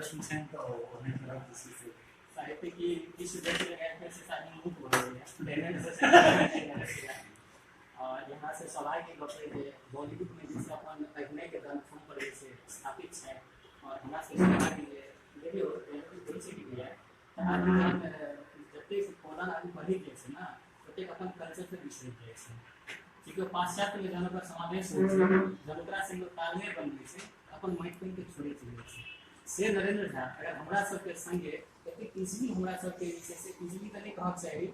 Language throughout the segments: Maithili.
प्रश्न छनि तऽ ओ ओहने तरहक जे छै से साहित्य की विश्व देख लगा से शायद मुक्त भऽ गेलैए। और यहाँ से सौभाग्य गप है जे बॉलीवुड में जैसे अपन अभिनय के दमखम पर जे छै स्थापित छै और हमरा सबके सौभाग्य जे देखियौ होइ छै कि भैया तऽ आदमी जहन जतेक पौधा आदमी बढ़ि जाइ छै ने ओतेक अपन कल्चर से बिसरि जाइ छै। ठीक है, पाश्चात्य में जहन ओकर समावेश होइ छै, जहन ओकरा संग तालमेल बनबै छै, अपन माटि पानि के छोड़ै चलि जाइ छै। से नरेंद्र झा अगर हमरा सबके संगे एतेक इजिली हमरा सबके जे छै से इजिली तऽ नहि कहक चाही,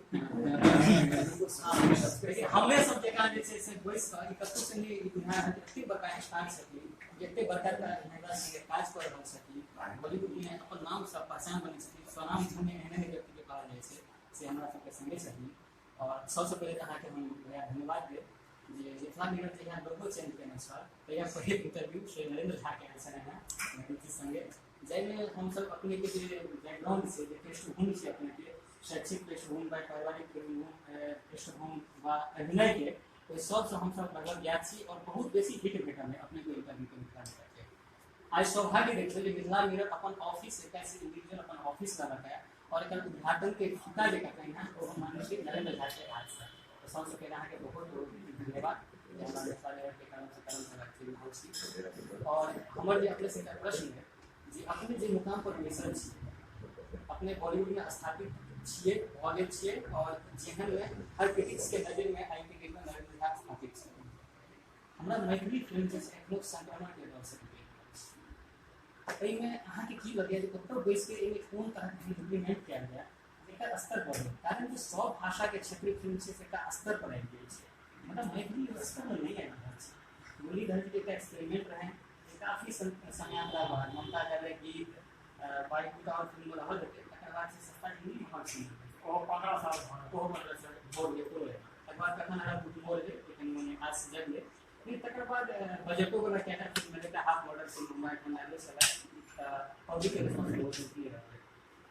लेकिन हमे सब जकाँ जे छै से बैस कऽ ई कतहु से नहि बुझा रहल एतेक बड़का स्टार छथिन, एतेक बड़का हमरा संगे काज कऽ रहल छथिन, बॉलीवुड में अपन नाम से पहचान बनै छथिन, स्वनाम धन्य एहन एहन व्यक्ति के कहल जाइ छै, से हमरा सबके संगे छथिन। और सबसँ पहिले तऽ अहाँके हम भैया धन्यवाद देब जे मिथिला मिरर जहिया लोगो चेंज केने छल तहिया पहिल इंटरव्यू श्री नरेंद्र झा के आयल छलनि हेँ रुचि संगे, जाहिमे हमसब अपनेके जे बैकग्राउंड छै, जे पृष्ठभूमि छै अपनेके शैक्षिक पृष्ठभूमि वा पारिवारिक पृष्ठभूमि वा अभिनयके, ओहि सबसँ हमसब लगभग ज्ञात छी और बहुत बेसी हिट भेटल है अपनेके इंटरव्यू के मिथिला मिरर के। आइ सौभाग्य देखियौ जे मिथिला मिरर अपन ऑफिस एकटा इंडिविजुअल अपन ऑफिस लेलक है और एकर उद्घाटन के फीता जे कटलनि हेँ ओ हम मानै छी नरेंद्र झा के हाथसँ। तऽ सबसँ पहिले अहाँके बहुत बहुत धन्यवाद जे हमरा मिथिला मिरर के तरफ से बातचीत रहल छी। और हमर जे अपने से एकटा प्रश्न है जे अपने जे मुकाम पर बैसल छी, अपने बॉलीवुड में स्थापित छियै, भऽ गेल छियै और जेहन में हर क्रिटिक्स के नजर में आइ के डेट में नरेंद्र झा स्थापित छै। हमरा मैथिली फिल्म जे छै एखनो संक्रमण के दौर से गुजरि रहल छै, एहिमे अहाँके की लगैए जे कतहु बैस के एहिमे कोन तरहके इम्प्लीमेंट कयल जाय एकर स्तर बढ़े, कारण जे सब भाषा के क्षेत्रीय फिल्म छै से एकटा स्तर पर आबि गेल छै, मतलब मैथिली ओहि स्तर पर नहि आबि रहल छै। मुरलीधर जी के एकटा एक्सपेरिमेंट रहै जे काफी समय हमरा बाद ममता के गीत बाइक दूटा और फिल्म रहल हेतै, तकर बाद से सस्ता हिंदी महग सुनल ओ 15 साल भऽ गेल। ओहो 15 साल भऽ गेल ओकरो। तकर बाद कखन हमरा बुझबो रहै कनि मनि हाथ से जगलै, फिर तकर बाद बजटो वाला कएटा फिल्म भेलै, एकटा हाफ मॉडल फिल्म हमरा एखन आयल छलै तऽ पब्लिक के रिस्पॉन्स बहुत नीक रहलै।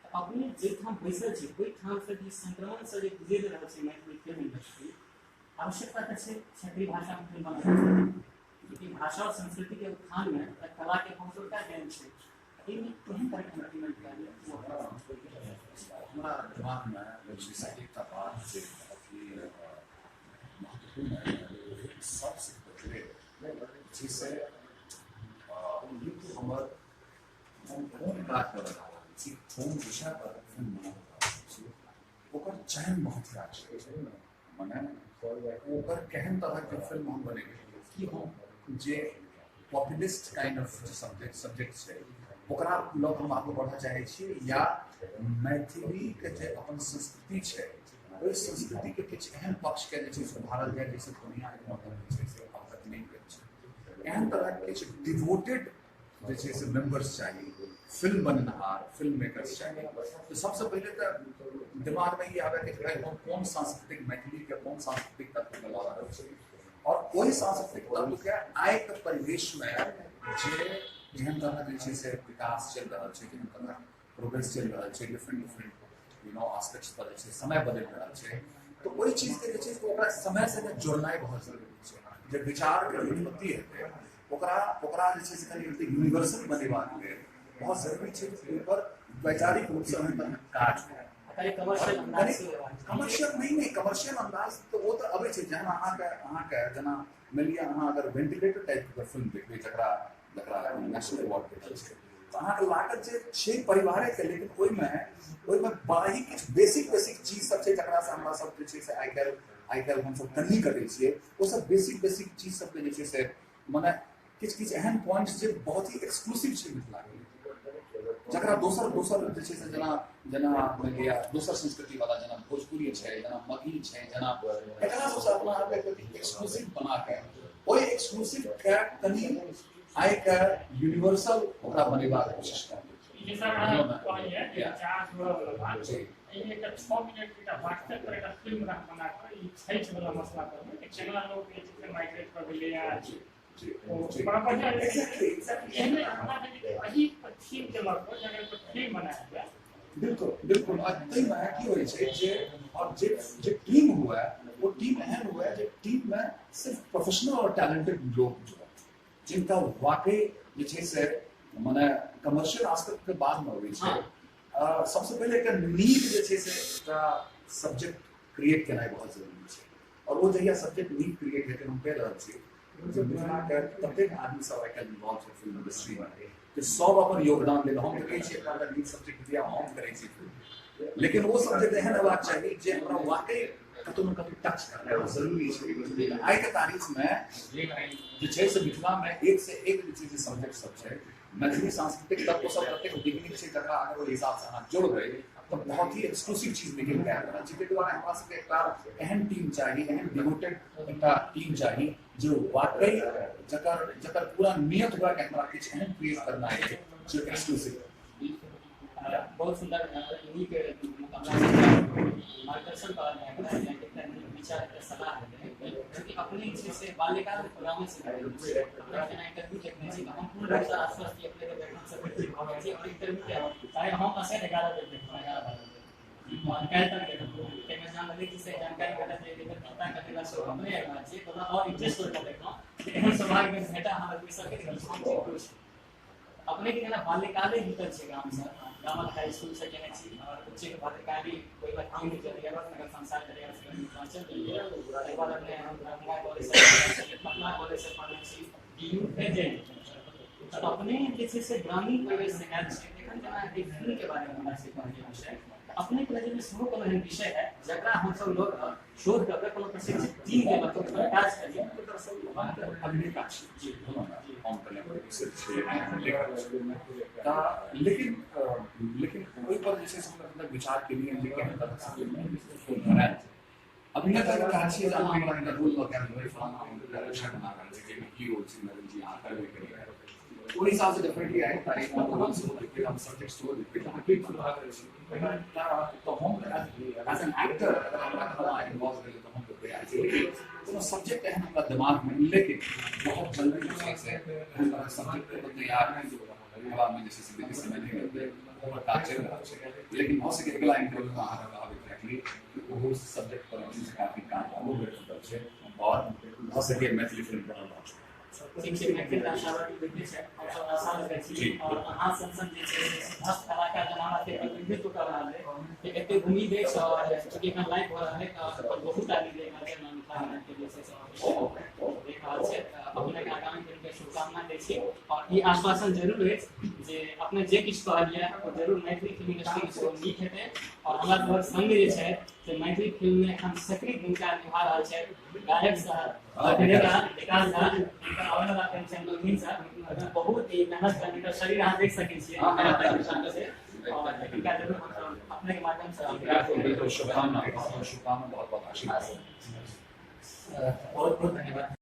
तऽ अपने जाहिठाम बैसल छी ओहिठामसँ जे संक्रमणसँ जे गुजरि रहल छै मैथिली फिल्म इंडस्ट्री, आवश्यकता तऽ छै क्षेत्रीय भाषामे फिल्म बनाबैके, चूँकि भाषा और संस्कृति के उत्थान में कला के बहुत बड़का देन छै। एहिमे केहन तरहके इम्प्लीमेंट कयल जाय? हमरा दिमागमे जे छै से एकटा बात जे बहुत ही महत्वपूर्ण है, सबसँ पहिले जे से हमर हम कोन काज कऽ रहल छी, कोन विषय पर फिल्म बना रहल छी, ओकर चयन बहुत आवश्यक छै। मने ओकर केहन तरहके फिल्म हम बनेबै, कि हम जे पॉपुलिस्ट काइंड ऑफ जे सब्जेक्ट छै ओकरा लऽ कऽ हम आगू बढ़ऽ चाहै छी, या मैथिलीके जे अपन संस्कृति छै ओहि संस्कृतिके किछु एहन पक्षके जे छै सुधारल जाय जाहिसँ दुनिया एखनो तक जे छै से अवगत नहि भेल छै। एहन तरहक किछु डिवोटेड जे छै से मेम्बर्स चाही, फिल्म बनेनहार फिल्म मेकर्स चाही। तऽ सबसँ पहिले तऽ दिमागमे ई आबय कि भाई हम कोन सांस्कृतिक मैथिलीके कोन सांस्कृतिक तत्वके लऽ रहल छी और ओहि सांस्कृतिक तत्वके आइके परिवेशमे जे जेहन तरहक जे छै से विकास चलि रहल छै, जेहन तरहक प्रोग्रेस चलि रहल छै, डिफरेंट डिफरेंट एस्पेक्ट्स पर जे छै समय बदलि रहल छै, तऽ ओहि चीजके जे छै ओकरा समय से जोड़नाइ बहुत जरूरी छै। जे विचारके उत्पत्ति हेतै ओकरा ओकरा जे छै से कनि यूनिवर्सल बनेबाक लेल बहुत जरूरी छै कि ओहिपर वैचारिक रूपसँ ओहन तरहक काज हो। कमर्शियल नहीं नहीं कमर्शियल अंदाज तो वो तो अबै छै। जहन अहाँके जेना मानि लिअ अहाँ अगर वेंटिलेटर टाइपके फिल्म देखबै जकरा जकरा नेशनल अवार्ड भेटल छै, तऽ अहाँके लागत जे छै परिवारेके, लेकिन ओहिमे बड़ा ही किछु बेसिक बेसिक चीज सब छै जकरासँ हमरा सब जे छै से आइ काल्हि हमसब कन्नी करै छियै। ओ सब बेसिक बेसिक चीज सबके जे छै से मने किछु किछु एहन पॉइंट्स जे बहुत ही एक्सक्लूसिव छै मिथिलाके, जकरा दोसर दोसर जे छै से जेना जेना मानि लिअ दोसर संस्कृति वाला जेना भोजपुरी छै, जेना मगही छै, जेना एकरा सबसँ अपना आपके एक्सक्लूसिव बनाके ओहि एक्सक्लूसिव के कनि आइके यूनिवर्सल ओकरा बनेबाक कोशिश करै। जैसा अहाँ कहलियै विचार जोड़ऽ वाला बात, एहिमे एकटा 6 मिनट के एकटा व्हाट्सएप पर एकटा फिल्म बना कऽ ई छठि वाला मसला पर जे केना लोक जे छै से माइग्रेट कऽ गेलैया, बड़ा बढ़िया। एहने हमरा एहि थीम के लऽ कऽ अगर फिल्म बनायल जाय। बिल्कुल बिल्कुल। आ ताहिमे की होइ छै जे और जे जे टीम हुए वो टीम एहन हुए जे टीम में सिर्फ प्रोफेशनल और टैलेंटेड लोग जो जिनका वाकई जे छै से मने कमर्शियल एस्पेक्ट के बाद में अबै छै। सबसे पहिले एकटा नीक जे छै से एकटा सब्जेक्ट क्रिएट केनाइ बहुत जरूरी छै और ओ जहिया सब्जेक्ट नीक क्रिएट हेतै, हम कहि रहल छी जे मिथिलाके ततेक आदमी सब आइ काल्हि इन्वॉल्व छै फिल्म इंडस्ट्रीमे कि सब अपन योगदान देल। हम तऽ कहै छियै एकटा नीक सब्जेक्ट दिया, हम करै छी फिल्म, लेकिन ओ सब्जेक्ट एहन हेबाक चाही जे हमरा वाकई कतौ ने कतौ टच करनाइ जरूरी छै। आइके तारीखमे जे छै से मिथिलामे एक से एक जे छै से सब्जेक्ट सब छै, मैथिली सांस्कृतिक तत्व सब ततेक नीक छै जकरा अगर ओहि हिसाबसँ अहाँ जोड़बै तऽ बहुत ही एक्सक्लूसिव चीज निकलि कऽ आबि रहल छै। ताहि दुआरे हमरा सबके एकटा एहन टीम चाही, एहन डिवोटेड एकटा टीम चाही जे वाकई जकर जकर पूरा नियत हुआ कि हमरा किछु एहन क्रिएट करना है जो एक्सक्लूसिव। बहुत सुंदर नीक मार्गदर्शन कहल जाय, एकटा नीक विचार, एकटा सलाह देलै। चूँकि अपने जे छै से बाल्यकाल गामे से अपने इंटरव्यू देखने छी, हम पूर्ण रूपसँ आश्वस्त छी अपने के बैकग्राउंड से परिचित भऽ गेल छी और इंटरव्यू के चाहे हम असल 11 बेर देखलहुँ, 11 12 बेर और काल्हि तक देखलहुँ, ताहिमे जहाँ ललित जी से जानकारी भेटल जे एकर पता कटेला से अपने आबि रहल छी, तऽ और इंटरेस्ट होइत देखलहुँ। एहन सौभाग्य भेटा हमरा सबके, हम खुश। अपने के जेना बाल्यकाले बीतल छै गामसँ, गामक हाई स्कूल से केने छी और उच्च भद्रकाली ओहि बाद हम नगर संसार मिथिलांचल गेलियै, तकर बाद अपने दरभंगा कॉलेज से, पटना कॉलेज से पढ़ने छी, डी यू फेर जे अपने जे छै से ग्रामीण परिवेश से आयल छी। एखन जेना एक फिल्म के बारे में हमरा से कहने विषय अपने के नजर में सेहो कोनो एहन विषय है जकरा हमसब लोग शोध कऽ के कोनो प्रशिक्षित टीम के मतलब पर काज करिए? दरअसल अभिनेता छी जी, हम तऽ प्रोड्यूसर छियै, लेखक छी, लेकिन लेकिन ओहि पर जे छै से हमरा विचार केलियै जे केहन तरहसँ फिल्म बनायल जाय। अभिनेता के काज छियै जे अहाँ हमरा एकटा रोल लऽ के आबि फलाना हम बना रहल छी जाहिमे हीरो छी नरेंद्र जी, अहाँ करबे करियै, ओहि हिसाबसँ डेफिनेटली आइ तारीखमे रोल सेहो देखबै, हम सब्जेक्ट सेहो देखबै, अहाँ की बना रहल छी। तऽ हम एज एन एक्टर अगर हमरा कहब इन्वॉल्व भेलै तऽ हम तऽ तैयार छी, लेकिन कोनो सब्जेक्ट एहन हमरा दिमागमे, लेकिन बहुत जल्दी जे छै से एहन तरहक सब्जेक्ट तैयार हेबामे जे छै से बेसी समय नहि लगतै, ओकर काज चलि रहल छै। लेकिन भऽ सकै अगिला इंटरव्यूमे अहाँके कहब एक्जैक्टली कि ओहो सब्जेक्ट पर जे छै से काफी काम आगू बढ़ि चुकल छै और भऽ सकै मैथिली फिल्म बनल रहल छै। ठीक छै, मैथिल आशावादी देखने छै, हमसब आशा रखै छी और अहाँ सन सन जे छै से सिद्धार्थ कलाकार जेना हमरा सबके प्रतिनिधित्व कऽ रहल है, एते उम्मीद अछि और चूँकि एखन लाइव भऽ रहल है तऽ बहुत आदमी देख रहल छै, मिथिला के जे छै से देख रहल छै। अपनेके आगामी दिनके शुभकामना दै छी और ई आश्वासन जरूर अछि जे अपने जे किछु कहलियै ओ जरूर मैथिली फिल्म इंडस्ट्रीमे सेहो नीक हेतै और हमरा सभक संग जे छै से मैथिली फिल्ममे एखन सक्रिय भूमिका निभा रहल छै गायक साहब अभिनेता विकास झा, हुनकर आबयवला फिल्म छै लोहिन सर, बहुत ही मेहनत करने का शरीर अहाँ देख सकै छियै और हिनका जरूर हमसब अपने के माध्यम से बिल्कुल शुभकामना, बहुत बहुत शुभकामना, बहुत बहुत आशीर्वाद, बहुत बहुत धन्यवाद।